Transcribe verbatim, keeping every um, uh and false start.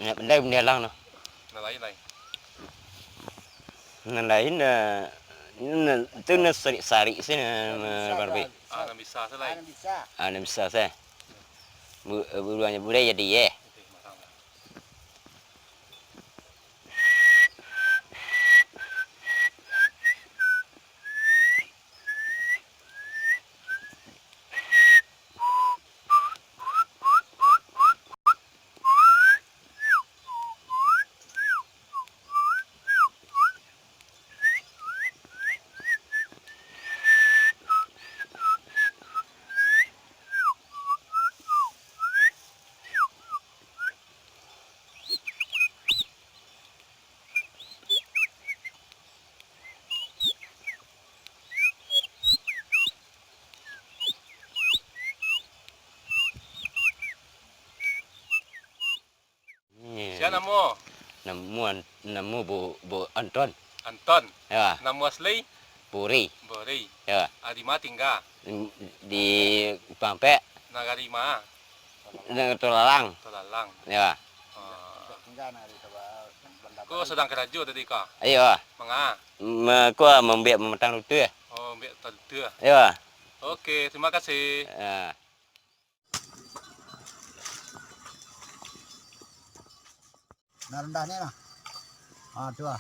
Ndak pandai bunyi alang tu. Nan lain lai. Nan lain, eh, nan, tu nan sarik-sarik sini, eh, Barbie. Ah, nan bisa tu lai. Ah, nan bisa tu. Bu-, buruanyo budai jadi, eh. Sia namo? Namo An-, namo Bu, Bu Anton. Anton. Ya. Namo asli? Puri. Puri. Ya. Ah, di ma tingga? Di, di Pampek. Nagari ma? Nagari Tulalang. Tulalang. Ya. Oh. Ko sadang karajo tadi ko? Iyo. Manga? Ma-, ko mambiak mamatang lutu ya. Oh, mambiak lutu ya. Iyo. Oke, terima kasih. Ya. Nah, rendah ni lah. Ah, tu lah.